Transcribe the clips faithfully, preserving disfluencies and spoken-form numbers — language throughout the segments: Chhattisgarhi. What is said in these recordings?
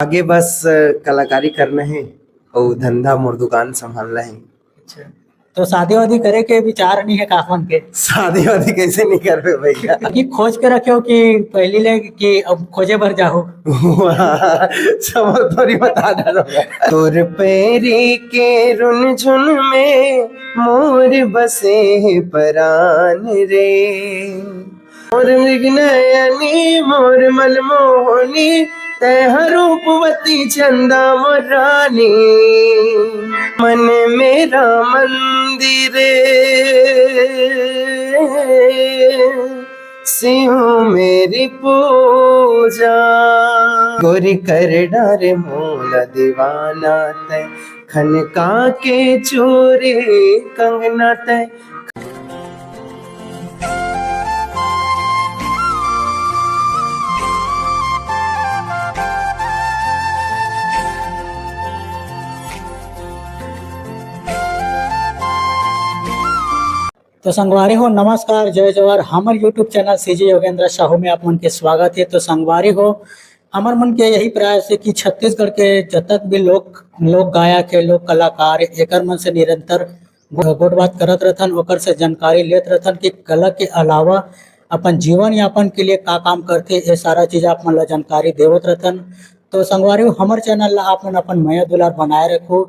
आगे बस, अ, कलाकारी करना हे अउ धंधा मोर दुकान संभालना हे। अच्छा, तो शादी वादी करे के विचार नहीं है का आप मन के? शादी वादी कैसे नहीं करबे भैया? कि खोज के रखे हो कि पहली ले कि अब खोजे बर जाहो? सब थोड़ी बता दे रहा। तोर पैरी के रुनझुन में मोर बसे हे परान रे। मोर मृग नयनी, मोर मनमोहनी, तै ह रूपवती चंदा मोर रानी। मन मेरा मंदिर, शिव मेरी पूजा। गोरी कर डारे मोला दीवाना तै, खनका के चूरी कंगना तै। तो संगवारी हो, नमस्कार, जय जोहार। हमर YouTube channel CG Yogendra Sahu में आप मन के स्वागत है। तो संगवारी हो, हमर मन के यही प्रयास है कि छत्तीसगढ़ के जतक भी लोक, लोक गायक है, लोक कलाकार है, एकर मन से निरंतर गो-, गोठ बात करत रहथन, ओकर से जानकारी लेत रहथन कि कला के अलावा अपन जीवन यापन के लिए का काम करथे, ये सारा चीज आप मन ला जानकारी देवत रहथन। तो संगवारी हो, हमर चैनल ला आप मन अपन मया दुलार बनाए रखो।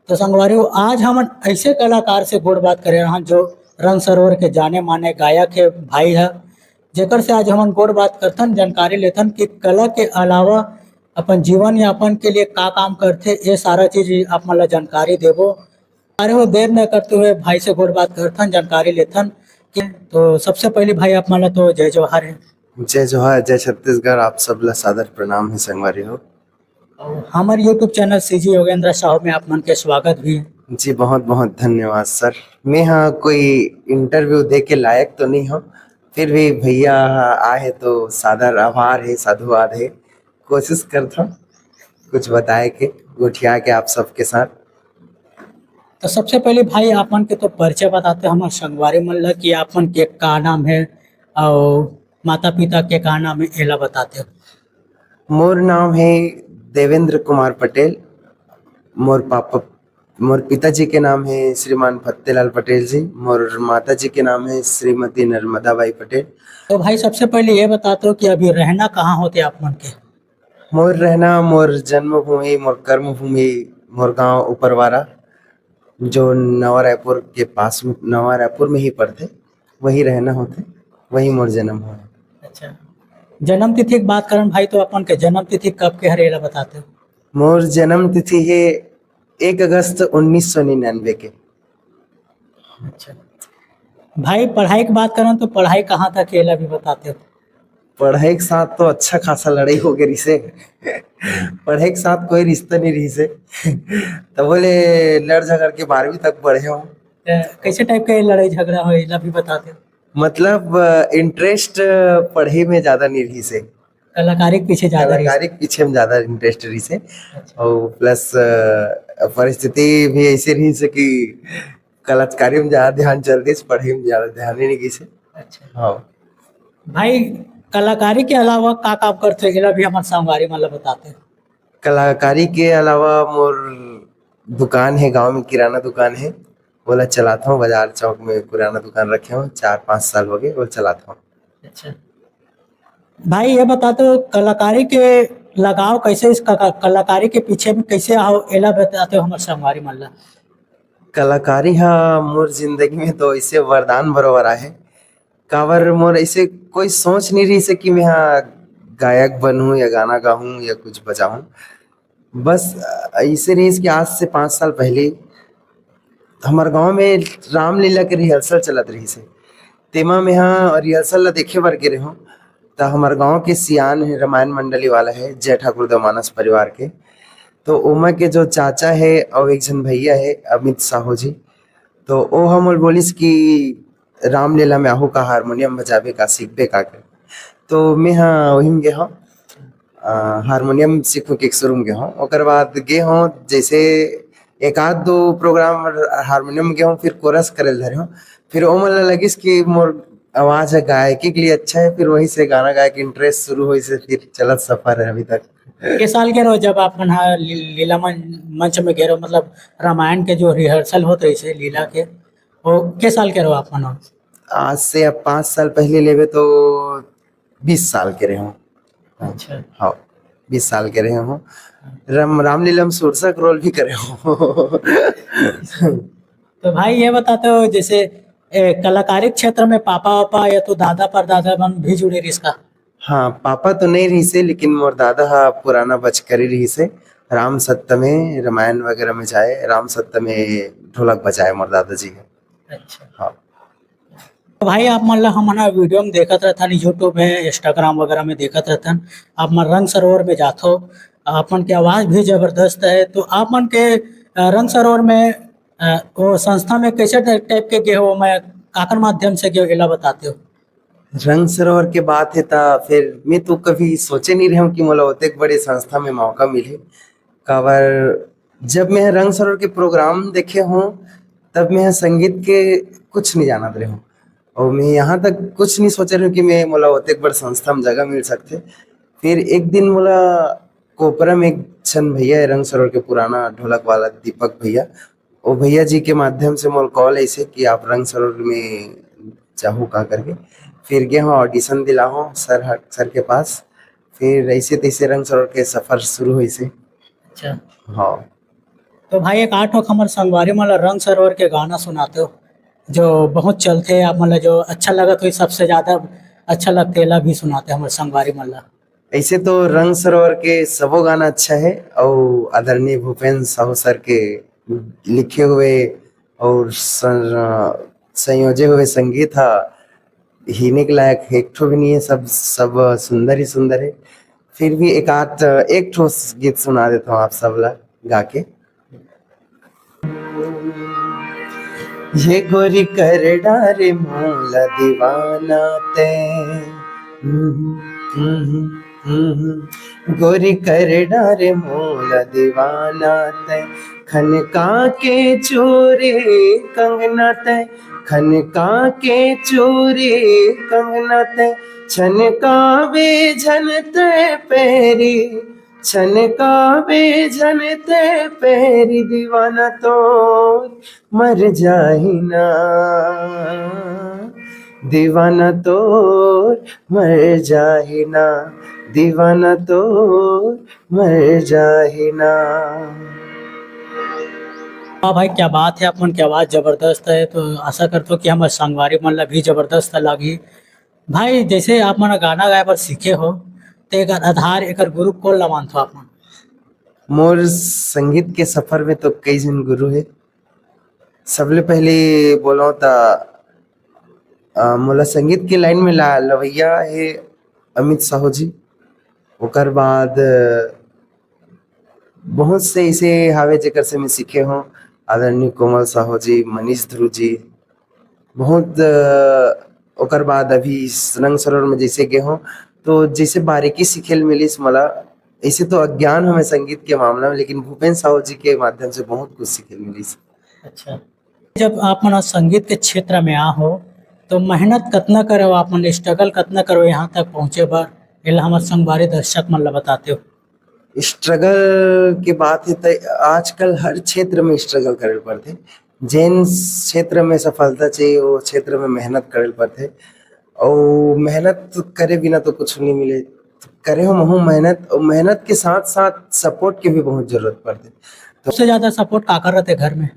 तो संगवारी हो, आज हमन ऐसे कलाकार से गोठ बात करे रहन, जो रंग सरोवर के जाने माने गायक है भाई है, जेकर से आज हमन गोठ बात करथन, जानकारी लेथन कि कला के अलावा अपन जीवन यापन के लिए का काम करथे, ये सारा चीज आप मन ला जानकारी देबो। अरे हो, देर न करते हुए भाई से गोठ बात करथन, जानकारी लेथन कि, तो सबसे पहले भाई आप मन ला तो जय जोहार है। जय जोहार, जय छत्तीसगढ़, आप सब ला सादर प्रणाम है संगवारी हो। और हमर YouTube channel CG Yogendra Sahu में आप मन के स्वागत भी है। जी, बहुत बहुत धन्यवाद सर। मैं हाँ कोई इंटरव्यू दे के लायक तो नहीं हूँ, फिर भी भैया आए हैं तो सादर आभार है, साधुवाद है। कोशिश करता हूँ कुछ बताए के, गोठिया के आप सबके साथ। तो सबसे पहले भाई आप मन के तो परिचय बताते हो हमर संगवारी मन ला कि आप मन के का नाम है और माता पिता के का नाम है, एला बताते हो। मोर नाम है देवेंद्र कुमार पटेल। मोर पापा, मोर पिताजी के नाम है श्रीमान फत्तेलाल पटेल जी। मोर माता जी के नाम है श्रीमती नर्मदा बाई पटेल। तो भाई सबसे पहले ये बताते हो कि अभी रहना कहाँ होते आप मन के? मोर रहना, मोर जन्मभूमि, मोर कर्मभूमि, मोर गांव उपरवारा, जो नवा रायपुर के पास में, नवा रायपुर में ही पड़थे, वही रहना होथे, वही मोर जन्म होय। अच्छा, जन्म तिथि के बात करन भाई, तो अपन के जन्म तिथि कब के हरे, एला बताते हो? मोर जन्म तिथि हे एक अगस्त उन्नीस सौ निन्यानवे के। अच्छा भाई, पढ़ाई के बात करन तो पढ़ाई कहाँ तक हे, एला भी बताते हो? पढ़ाई के साथ तो अच्छा खासा लड़ाई हो गए रिसे। पढ़ाई के साथ कोई रिश्ता नहीं रहिसे। तब बोले लड़ झगड़ के बारहवीं तक पढ़े हूँ। अ, कैसे टाइप के लड़ाई झगड़ा हो, एला भी बताते हो? मतलब, अ, इंटरेस्ट, अ, पढ़े में ज्यादा नहीं रहिसे। कलाकारी के पीछे ज्यादा रहिसे। कलाकारी के पीछे में ज्यादा इंटरेस्ट रहिसे। अच्छा। और प्लस, अ, परिस्थिति भी ऐसे रहिसे कि कलाकारी में ज्यादा ध्यान चल दिस, पढ़े में ज्यादा ध्यान ही नहीं गिसे। अच्छा। हाँ। भाई, कलाकारी के अलावा का काम करते हो, एला भी हमर संगवारी मन ला बताते हो। कलाकारी के अलावा मोर दुकान है, गांव में किराना दुकान है, ओला चलाता हूँ। बाजार चौक में किराना दुकान रखे हूँ, चार पाँच साल हो गए, ओला चलाता हूँ। अच्छा भाई, ये बताते हो कलाकारी के लगाव कैसे, इस का-, कलाकारी के पीछे में कैसे आओ, एला बताते हो हमर संगवारी मन ला। कलाकारी हा मोर जिंदगी में तो ऐसे वरदान बरोबर आहे, काबर मोर ऐसे कोई सोच नहीं रहिसे कि मैं हा गायक बनूं या गाना गाऊं या कुछ बजाऊं। बस ऐसे रहिस कि आज से पाँच साल पहले हमर गांव में रामलीला के रिहर्सल चलत रहिसे, तेमा में हा रिहर्सल ला देखे बर गे रहे हूँ। त हमर गांव के सियान है, रामायण मंडली वाला है, जय ठाकुर देव मानस परिवार के। तो ओमा के जो चाचा है और एक झन भैया है अमित साहू जी, तो ओ हमल बोलिस कि रामलीला में आहू का, हारमोनियम बजाबे का, सीखबे का के। तो मैं हा वही में गे हूँ, अ, हारमोनियम सीखू के एक शुरू में गे हूँ। ओकर बाद गे हूँ जैसे एक आध दो प्रोग्राम हारमोनियम गे हूँ, फिर कोरस करे धरे हूँ। फिर ओमन ला लगिस कि मोर आवाज है गायकी के लिए अच्छा है, फिर वही से गाना गाए के इंटरेस्ट शुरू होइस, फिर चलत सफर है अभी तक। के साल के रहो जब आप मन हा ली-, लीला मन-, मंच में गे रहो, मतलब रामायण के जो रिहर्सल होत रहिसे लीला के, वो के साल के रहो आप मन हा? आज से अब पाँच साल पहले लेबे तो बीस साल के रहे हूँ। अच्छा। हाँ, बीस साल के रहे हूँ। राम, रामलीला में सुरसा के रोल भी करे हूँ। तो भाई ये बताते हो, जैसे, ए, कलाकारी क्षेत्र में पापा वापा या तो दादा परदादा मन भी जुड़े रहिस का? हाँ, पापा तो नहीं रहिसे, लेकिन मोर दादा हा पुराना बचकरी रहिसे। राम सत्ता में, रामायण वगैरह में जाए, राम सत्ता में ढोलक बजाए मोर दादाजी हा। अच्छा। हाँ। तो भाई, आप मन ला हमन ह वीडियो में देखत रहथन, YouTube है, Instagram वगैरह में देखत रहथन, आप मन रंग सरोवर में जाथो, आप मन के आवाज भी जबरदस्त है। तो आप मन के, अ, रंग सरोवर में, अ, वो संस्था में कैसे टाइप के गे हो, मैं काकर माध्यम से गे हो, एला बताते हो? रंग सरोवर के बात है ता फिर मैं तो कभी सोचे नहीं रहे हूँ कि मोला ओतेक बड़े संस्था में मौका मिले। काबर जब मैं रंग सरोवर के प्रोग्राम देखे हूँ, तब मैं संगीत के कुछ नहीं जानत रहे हूँ। और मैं यहाँ तक कुछ नहीं सोचे रहे हूँ कि मैं, मोला ओतेक बड़ संस्था में जगह मिल सकथे। फिर एक दिन मोला कोपरा में एक झन भैया है, रंग सरोवर के पुराना ढोलक वाला दीपक भैया, वो भैया जी के माध्यम से मोला कॉल ऐसे कि आप रंग सरोवर में चाहू का करके। फिर गे हूँ, ऑडिशन दिला हूँ सर ह-, सर के पास। फिर ऐसे तैसे रंग सरोवर के सफर शुरू होइसे। अच्छा। हाँ। तो भाई, एक आठ ठो हमर संगवारी मन ला रंग सरोवर के गाना सुनाते हो, जो बहुत चलते, आप मन ला जो अच्छा लगत हो, सबसे ज्यादा अच्छा लगते, एला भी सुनाते हमर संगवारी मन ला। ऐसे तो रंग सरोवर के सबो गाना अच्छा है, और आदरणीय भूपेंद्र साहू सर के लिखे हुए और सं-, संयोजे हुए संगीत हा हिने के लायक एक ठो भी नहीं है, सब, सब सुंदर ही सुंदर है। फिर भी एक आध, एक ठो गीत सुना देता हूँ आप सब ला गा के। ये गोरी कर डारे मोला दीवाना ते, गोरी कर डारे मोला दीवाना ते, खनका के चूरी कंगना ते, खनका के चूरी कंगना ते, छनकावे झन ते पैरी, छनकावे झन ते पैरी, दीवाना तोर मर जाही ना, दीवाना तोर मर जाही ना, दीवाना तोर मर जाही ना। वाह भाई, क्या बात है, आप मन के आवाज जबरदस्त है। तो आशा करथो कि हमर संगवारी मन ला भी जबरदस्त लागही। भाई, जैसे आप मन गाना गाए बर सीखे हो, तो एकर आधार, एकर गुरु कोन ला मानथो आप मन? मोर संगीत के सफर में तो कई झन गुरु है। सबले पहले बोलूं त, अ, मोला संगीत के लाइन में ला-, लवैया है अमित साहू जी। ओकर बाद, अ, बहुत से ऐसे हावे जेकर से मैं सीखे हूँ, आदरणीय कोमल साहू जी, मनीष ध्रुव जी, बहुत, अ, ओकर बाद अभी रंग सरोवर में जैसे गे हूँ, तो जैसे बारीकी सीखे ल मिलिस मोला, ऐसे तो अज्ञान हमें संगीत के मामला में, लेकिन भूपेंद्र साहू जी के माध्यम से बहुत कुछ सीखे ल मिलिस। अच्छा, जब आप मन संगीत के क्षेत्र में आ हो, तो मेहनत कतना करे हो आप मन, struggle कतना करे हो यहाँ तक पहुँचे बर, एला हमर संगवारी दर्शक मन ला बताते हो। Struggle के बात है, त आजकल हर क्षेत्र में struggle करे ल पड़थे। जेन क्षेत्र में सफलता चाहिए, वो क्षेत्र में मेहनत करे ल पड़थे। और मेहनत करे बिना तो कुछ नहीं मिले। करे हो महू मेहनत, और मेहनत के साथ साथ support के भी बहुत जरूरत पड़थे। तो सबसे ज्यादा support काकर रहथे घर में?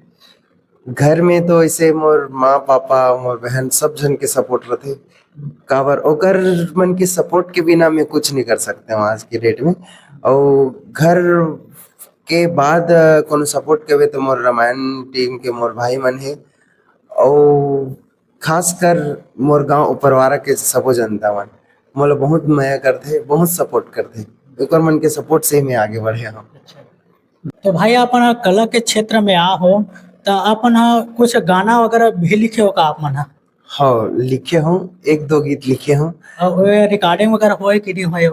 घर में तो ऐसे मोर माँ, पापा, मोर बहन, सब झन के support रथे। काबर ओकर मन के support के बिना मैं कुछ नहीं कर सकते हूँ आज के date में। और घर के बाद, अ, कोनो support के हुए तो मोर रामायण team के मोर भाई मन है। और खासकर मोर गांव उपरवारा के सबो जनता मन मोला बहुत मया करथे, बहुत support करथे। ओकर मन के support से ही मैं आगे बढ़े हूँ। अच्छा। तो भाई, आप मन ह कला के क्षेत्र में आ हो, त आप मन ह कुछ गाना वगैरह भी लिखे हो का आप मन ह? हाँ, लिखे हूँ, एक दो गीत लिखे हूँ। और वो recording वगैरह होए कि नहीं होए?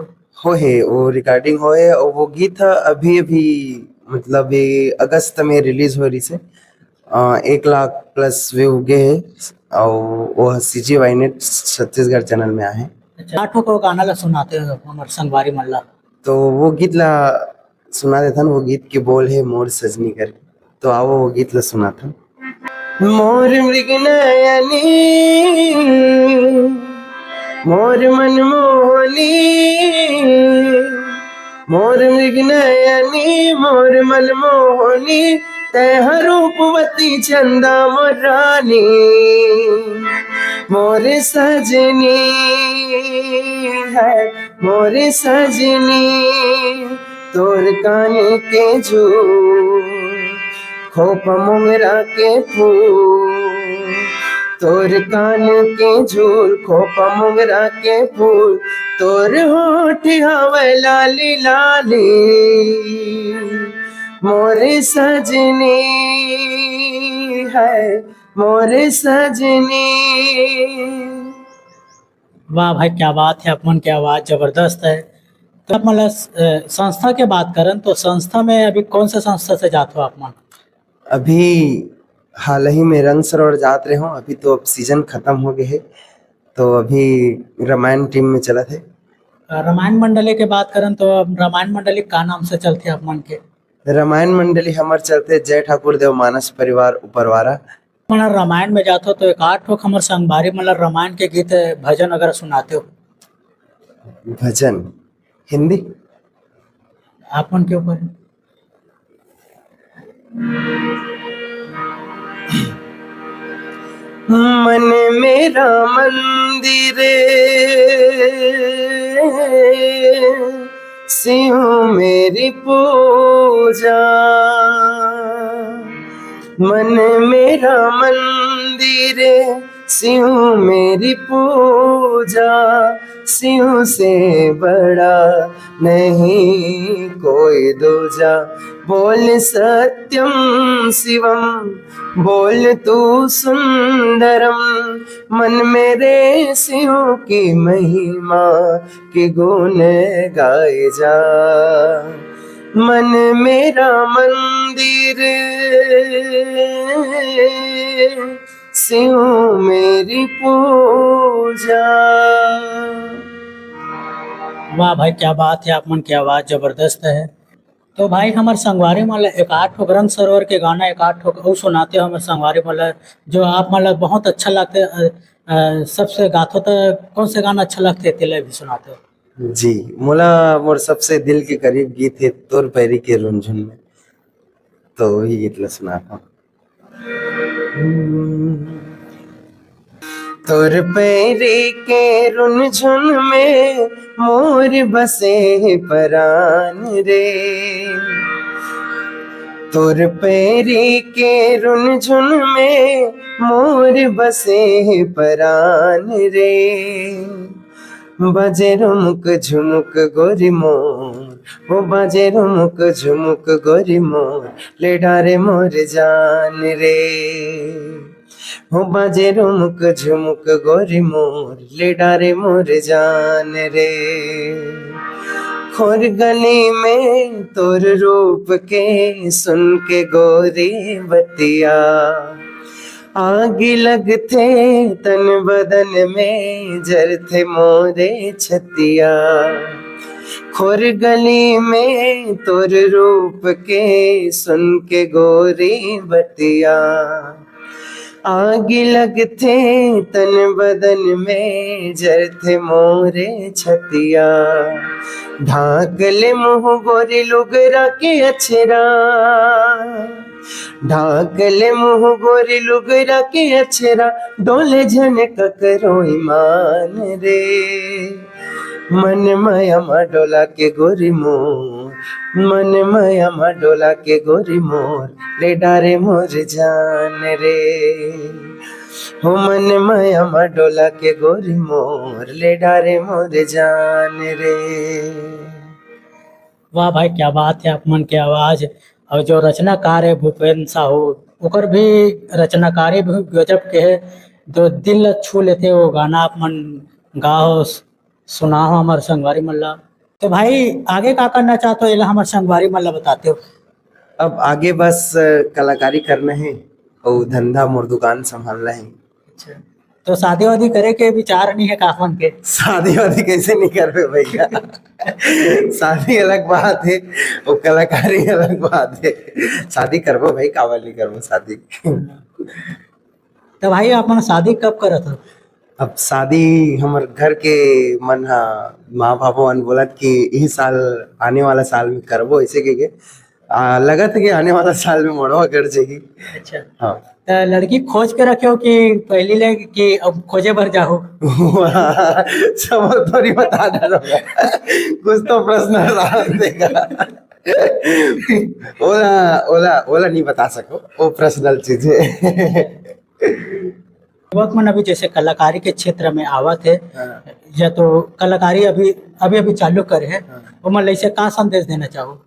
होए, वो recording होए, और वो गीत ह अभी अभी, मतलब, ये अगस्त में release हो रही से, अ, एक लाख plus view गे हे, और वो CG Ynet छत्तीसगढ़ channel में आहे। अच्छा, आठों को गाना ला सुनाते हो हमर संगवारी मन ला। तो वो गीत ला सुना देथन। वो गीत के बोल हे मोर सजनी करके। तो आवो वो गीत ला सुनाथन। मोर मृग नयनी, मोर मन मोहनी, मोर मृग नयनी, मोर मन मोहनी, तैं ह रूपवती चंदा मोर रानी। मोर सजनी है, मोर सजनी, तोर कान के झूल, खोप मोंगरा के फूल, तोर कान के झूल, खोप मोंगरा के फूल, तोर होठ हवे लाली लाली। मोर सजनी है, मोर सजनी। वाह भाई, क्या बात है, आप मन के आवाज जबरदस्त है। तो आप मतलब, अ, संस्था के बात करन तो संस्था में अभी कौन से संस्था से जात हो आप मन? अभी हाल ही में रंग सरोवर जात रहे हो, अभी तो अब सीजन खत्म हो गए है, तो अभी रामायण टीम में चलत है। अ, रामायण मंडली के बात करन तो अब रामायण मंडली का नाम से चलथे आप मन के? रामायण मंडली हमर चलथे जय ठाकुर देव मानस परिवार उपरवारा। मन रामायण में जात हो तो एक आध ठोक हमर संगवारी मन ला रामायण के गीत, भजन वगैरह सुनाते हो? भजन हिंदी? आप मन के ऊपर है। मन मेरा मंदिर, शिव मेरी पूजा। मन मेरा मंदिर, शिव मेरी पूजा, शिव से बड़ा नहीं कोई दूजा। बोल सत्यम शिवम, बोल तू सुंदरम, मन मेरे शिव की महिमा के गुण गाए जा। मन मेरा मंदिर, शिव मेरी पूजा। वाह भाई, क्या बात है, आप मन की आवाज जबरदस्त है। तो भाई, हमर संगवारी मन ला एक आध ठो रंग सरोवर के गाना, एक आध ठो अउ सुनाते हो हमर संगवारी मन ला, जो आप मन ला बहुत अच्छा लगथे, अ, अ, सबसे गाथो तो कौन से गाना अच्छा लगथे, तेला भी सुनाते हो। जी, मोला मोर सबसे दिल के करीब गीत है तोर पैरी के रुनझुन में, तो वही गीत ला सुनात हूँ। तोर पैरी के रुनझुन में मोर बसे हे परान रे। तोर पैरी के रुनझुन में मोर बसे हे परान रे। बजे रुमुक झुमुक गोरी मोर, ओ बजे रुमुक झुमुक गोरी मोर, ले डारे मोर जान रे। हो बाजे रुमुक झुमुक गोरी मोर, ले डारे मोर जान रे। खोर गली में तोर रूप के सुन के गोरी बतिया, आगी लगथे तन बदन में जरथे मोरे छतिया। खोर गली में तोर रूप के सुन के गोरी बतिया, आगी लगथे तन बदन में जरथे मोरे छतिया। ढाक ले मुँह गोरी लुगरा के अछरा, ढाक ले मुँह गोरी लुगरा के अछरा, डोले झन ककरो ईमान रे। मन मया मा डोला के गोरी मोर, मन मया मा डोला के गोरी मोर, ले डारे मोर जान रे। हो मन मया मा डोला के गोरी मोर, ले डारे मोर जान रे। वाह भाई, क्या बात है, आप मन के आवाज। और जो रचनाकार है भूपेन साहू, ओकर भी रचनाकारी भी गजब के है, जो दिल ला छू लेथे वो गाना आप मन गाओ, सुनाओ हमर संगवारी मन ला। तो भाई, आगे का करना चाहते हो, एला हमर संगवारी मन ला बताते हो। अब आगे बस, अ, कलाकारी करना है और धंधा मोर दुकान संभालना है। अच्छा। तो शादी वादी करे के विचार नहीं है का अपन के? शादी वादी कैसे नहीं करबे भैया? शादी अलग बात है, वो कलाकारी अलग बात है। शादी करबो भाई, काबर नहीं करबो शादी। तो भाई, अपन शादी कब करत हो? अब शादी हमर घर के मन ह, माँ बाबू मन बोलत कि इही साल, आने वाला साल में करबो, ऐसे कह के। आ, लगत है कि आने वाला साल में मोड़वा कर जाएगी। अच्छा। हाँ। तो लड़की खोज के रखे हो कि पहली ले कि अब खोजे भर जाओ? सब थोड़ी बता डालो। कुछ तो प्रश्न रहा देगा। ओला, ओला, ओला नहीं बता सको, वो पर्सनल चीज है। युवक मन अभी जैसे कलाकारी के क्षेत्र में आवत है, हाँ। या तो कलाकारी अभी, अभी, अभी चालू करे है, हाँ। ओमन ला ऐसे का संदेश देना चाहो?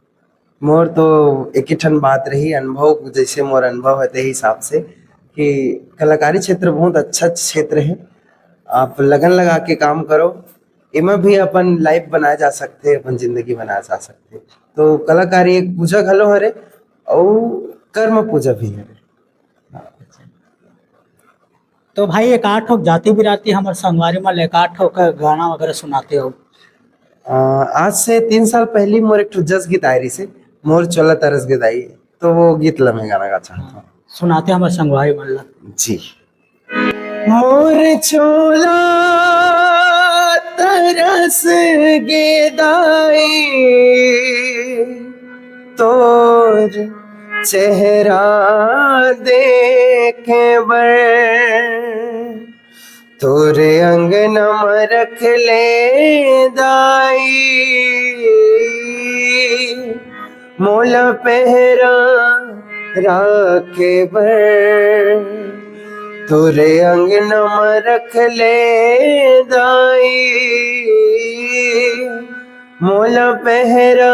मोर तो एक ही ठन बात रही, अनुभव, जैसे मोर अनुभव है, ते हिसाब से कि कलाकारी क्षेत्र बहुत अच्छा क्षेत्र है। आप लगन लगा के काम करो, एमा भी अपन लाइफ बनाए जा सकते, अपन जिंदगी बनाए जा सकते। तो कलाकारी एक पूजा घलो हरे, अउ कर्म पूजा भी हरे। तो भाई, एक आठ ठो जाति बिराती हमर संगवारी मन ल एक आठ ठो का गाना वगैरह सुनाते हो। अ, आज से तीन साल पहली मोर एक ठो जस गीत आए रहिसे, मोर चोला तरस गे दाई, तो वो गीत ल मैं गाना गा चाहत हूँ। सुनाते हमर संगवारी मन ल। जी। मोर चोला तरस गे दाई, तोर चेहरा देखे बर, तोरे अंगना म रख ले दाई, मोला पहरा राखे बर, तोरे अंगना म रख ले दाई, मोला पहरा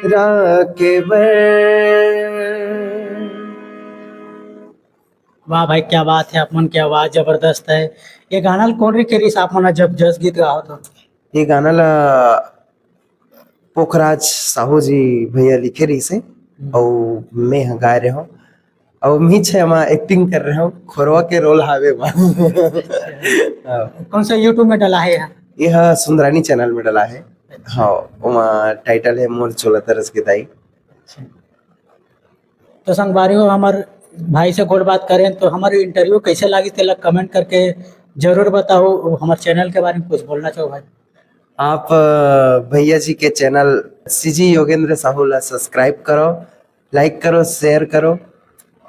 राखे बर। वाह भाई, क्या बात है, आप मन के आवाज जबरदस्त है। ये गाना ल कोन लिखे रिहिस आप मन जब जस गीत गावत हो? ये गाना ला पोखराज साहू जी भैया लिखे रहिसे, हम्म। अउ मैं ह गाए रहे हूँ, अउ मैं छे मा एक्टिंग कर रहे हूँ, खोरवा के रोल हावे मा। हाँ। कौन सा YouTube में डला है यह? यह सुंदरानी चैनल में डला है। हाँ, ओमा टाइटल है मोर चोला तरस के दाई। अच्छा। तो संगवारी हो, हमर भाई से गोठ बात करें तो हमर इंटरव्यू कैसे लागिस तेला कमेंट करके जरूर बताओ। हमर चैनल के बारे में कुछ बोलना चाहो भाई? आप, अ, भैया जी के चैनल सीजी योगेंद्र साहू ला सब्सक्राइब करो, लाइक करो, शेयर करो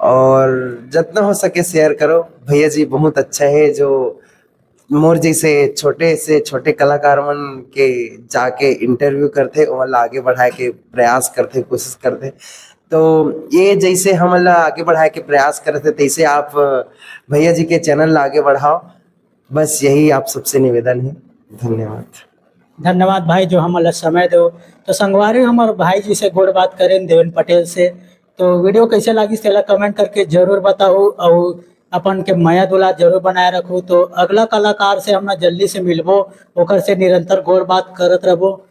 और जितना हो सके शेयर करो। भैया जी बहुत अच्छा है जो मोर जैसे छोटे से छोटे कलाकार मन के जाके इंटरव्यू करथे, ओमन ला आगे बढ़ाए के प्रयास करथे, कोशिश करथे। तो ये जैसे हमन ला आगे बढ़ाए के प्रयास करथे, तैसे आप, अ, भैया जी के चैनल ला आगे बढ़ाओ। बस यही आप सबसे निवेदन है। धन्यवाद। धन्यवाद भाई, जो हमन ला समय दो। तो संगवारी, हमर भाई जी से गोठ बात करें, देवेन पटेल से। तो वीडियो कैसे लागिस तेला कमेंट करके जरूर बताओ, अउ अपन के मया दुलार जरूर बनाए रखो। तो अगला कलाकार से हमन जल्दी से मिलबो, ओकर से निरंतर गोठ बात करत रहबो।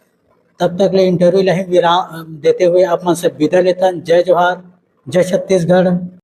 तब तक ले इंटरव्यू लही विराम देते हुए आप मन से विदा लेथन। जय जोहार, जय छत्तीसगढ़।